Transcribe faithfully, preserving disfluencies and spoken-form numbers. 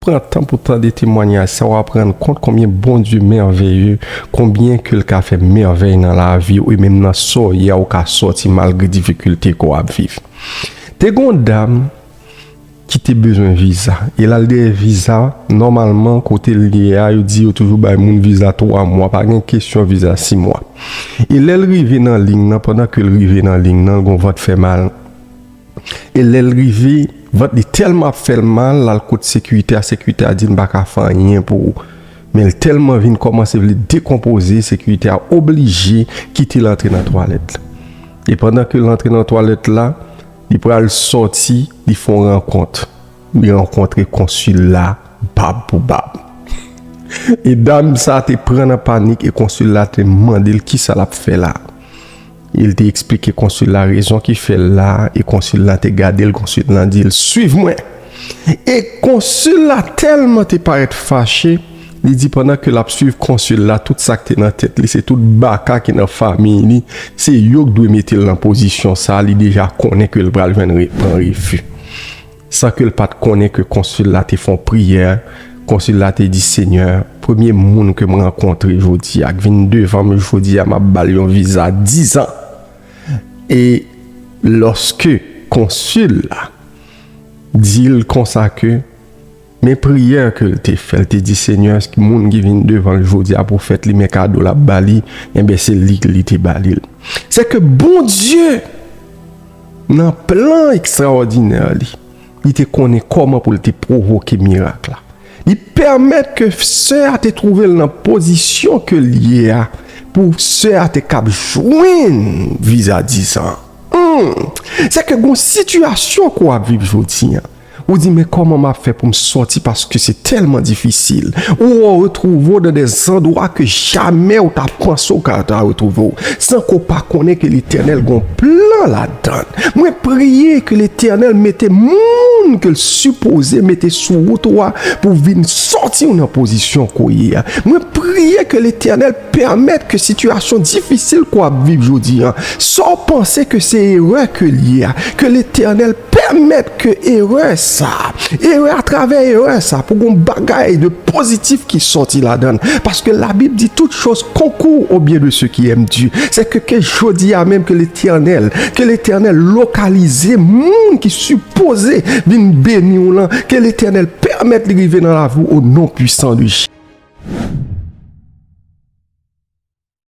Pran tan pou tande temwayaj sa, w ap rann kont konbyen Bondye mèveye, konbyen ke l ka fè mèvèy nan lavi w, e menm nan sa w ye a, ou ka sòti malgre difikilte ke w ap viv. Te gen yon dam ki te bezwen viza, e l al dèyè viza, nòmalman, kote l ye a, yo di yo toujou bay moun viza twa mwa, pa gen kesyon viza sis mwa. E lè l rive nan liy nan, pandan ke l rive nan liy nan, l gen yon vant fè mal. E lè l rive, vant li tèlman ap fè l mal, l al kot sekirite a, sekirite a di l, "M pa ka fè anyen pou ou." Men l tèlman vin kòmanse vle dekonpoze, sekirite a oblije kite l antre nan twalèt la. E pandan ke l antre nan twalèt la, li pral sòti, li fè yon rankont. Li rankontre konsil la, bab pou bab. E dam sa te pran nan panik e konsil la te mande l kisa l ap fè la. E l te eksplike konsil la rezon ki fè l la, e konsil la te gade l, konsil la di l, "Swiv mwen." E konsil la tèlman te parèt fache, li di pandan ke l ap swiv konsil la, tout sa k te nan tèt li, se tout baka ki nan fanmi li, se yo k dwe mete l nan pozisyon sa, li deja konnen ke l pral jwenn re-, pran refi. San ke l pa t konnen ke konsil la te fè yon priyè, konsil la te di, "Senyè, premye moun ke m rankontre jodi a, k vin devan m jodi a, m ap ba l yon viza dizan." E lòske konsil la di l konsa ke, men priyè ke l te fè, l te di, "Senyè, moun ki vin devan l jodi a, pwofèt li, men kado l ap ba li, enben se li, li te ba li l." Se ke Bondye, nan plan ekstraòdinè li, li te konnen kòman pou l te pwovoke mirak la. Li pèmèt ke sè a te twouve l nan pozisyon ke l ye a, pou sè a te kab jwenn viza dizan. Hmm. Se ke gon sitiyasyon ke w ap viv jodi a. Ou di, "Men kòman m ap fè pou m sòti paske se tèlman difisil." Ou retwouve w nan de zandwa ke jamè ou ta panse w ka ta retwouve w, san ke w pa konnen ke Letènèl gon plan ladan. Mwen priye ke Letènèl mete moun ke l sipoze mete sou wout ou a pou vin sòti w nan pozisyon ke w ye a. Mwen priye ke Letènèl pèmèt ke sitiyasyon difisil ke w ap viv jodi a, sa w panse ke se erè ke l ye a, ke Letènèl pèmèt ke erè sa, erè atravè erè sa, pou gon bagay de pozitif ki sòti ladan l. Paske Labib di, "Toutes choses concourent au bien de ceux qui aiment Dieu." Se ke, ke jodi a menm ke Letènèl, ke Letènèl lokalize moun ki sipoze vin beni w lan, ke Letènèl pèmèt li rive nan lavi w o non pwisan de Jezi.